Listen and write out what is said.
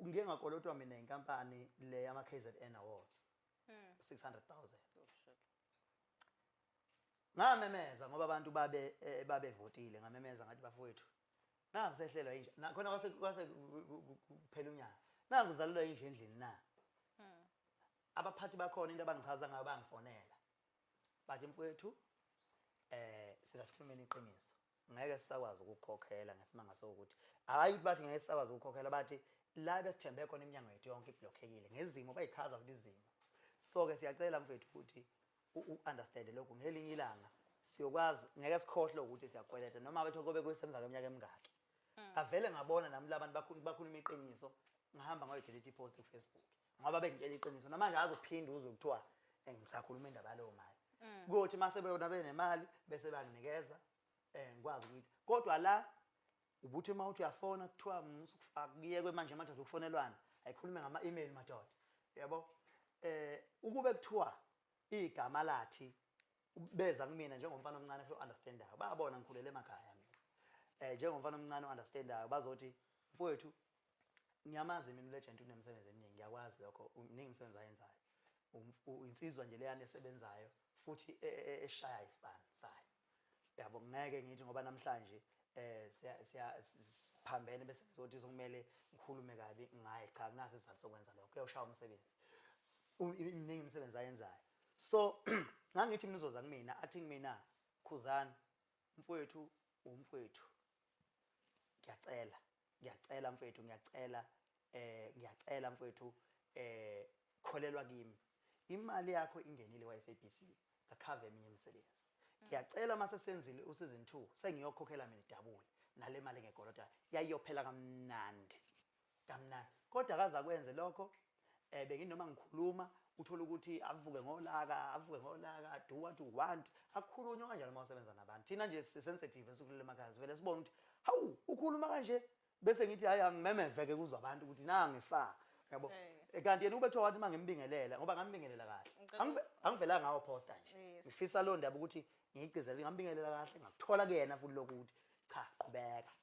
Ngike ngakolotwa mina inkampani le yama KZN Awards 600,000. Oh, shit. Ngamemeza ngoba abantu babe babevotile, ngamemeza ngathi, "Bafowethu, nangisehlelwa inja nakhona kwase kuphela unyaka, nanguzalelwa inja endlini." Na abaphathi bakhona, into abangichaza ngayo, bangifonela bathi, "Mfowethu, sila sikhulumeni iqiniso, ngeke sisakwazi ukukhokhela ngesimanga sokuthi hayi ukuthi bathi ngeke sisakwazi ukukhokhela, bathi la besithembe khona iminyango yethu yonke iblockekile ngezimo." Bayichaza futhi izimo. So ke siyacela mfethu ukuthi u-understand lokhu, ngelinye ilanga siyokwazi, ngeke sikhohlwe ukuthi siyakweleta noma bethu kobe kusemva kweminyaka emingaki. Ngavele ngabona nami labantu bakhuluma iqiniso, ngahamba ngayodelete ipost ku-Facebook ngoba bengitshela iqiniso. Namanje azophinda uzwe kuthiwa ngisakhuluma indaba yaleyo mali. Kuyothi mase beyona benemali bese banginikeza, ngikwazi ukuthi, kodwa la ubuthi uma uthi uyafona kuthiwa akuyekwe manje madoda ukufonelwana, ayikhulume ngama-email madoda, yabo. Ukube kuthiwa igama lathi beza kumina njengomfana omncane futhi understandayo, bayabona ngikhulele emakhaya mina, njengomfana omncane o-understandayo, bazothi, "Mfowethu, ngiyamazi mina uLegend, unemisebenzi eminingi, ngiyakwazi lokho, miningi imisebenzi ayenzayo. Insizwa nje leyana esebenzayo futhi eshaya isibani sayo, yabo. Ngeke ngithi ngoba namhlanje siya siya siphambene bese ngizothi sokumele ngikhulume kabi ngaye. Cha, kunaso isizathu sokwenza lokho, kuyoshaya umsebenzi. Iminingi imisebenzi ayenzayo." So ngangithi mina uzoza kumina athi kumina, "Khuzani mfowethu, umfowethu, ngiyacela, ngiyacela mfowethu, ngiyacela, ngiyacela mfowethu, kholelwa kimi, imali yakho ingenile kwa SABC, ngakhava eminye imisebenzi. Ngiyacela mase senzile useason 2 sengiyokhokhela mina idabule nale mali ngekolota." Yayiyophela kamnandi kamnandi, kodwa akaze akwenze lokho. Benginoma ngikhuluma uthola ukuthi avuke ngolaka, avuke ngolaka. Do what you want, akukhulunywa kanjalo uma usebenza nabantu. Thina nje sensitive esukulele emakhaya, sivele sibone ukuthi hawu, ukhuluma kanje, bese ngithi hayi, angimemeze ke kuzwa abantu ukuthi nangifa, yabo. Kanti yena ube kuthiwa wathi uma ngimbingelela, ngoba ngambingelela kahle. Angivelanga ngawo poster nje. Ngifisa lo ndaba ukuthi ngiyigcizelele, ngambingelela kahle, ngakuthola kuyena futhi lokhu ukuthi cha, qhubeka.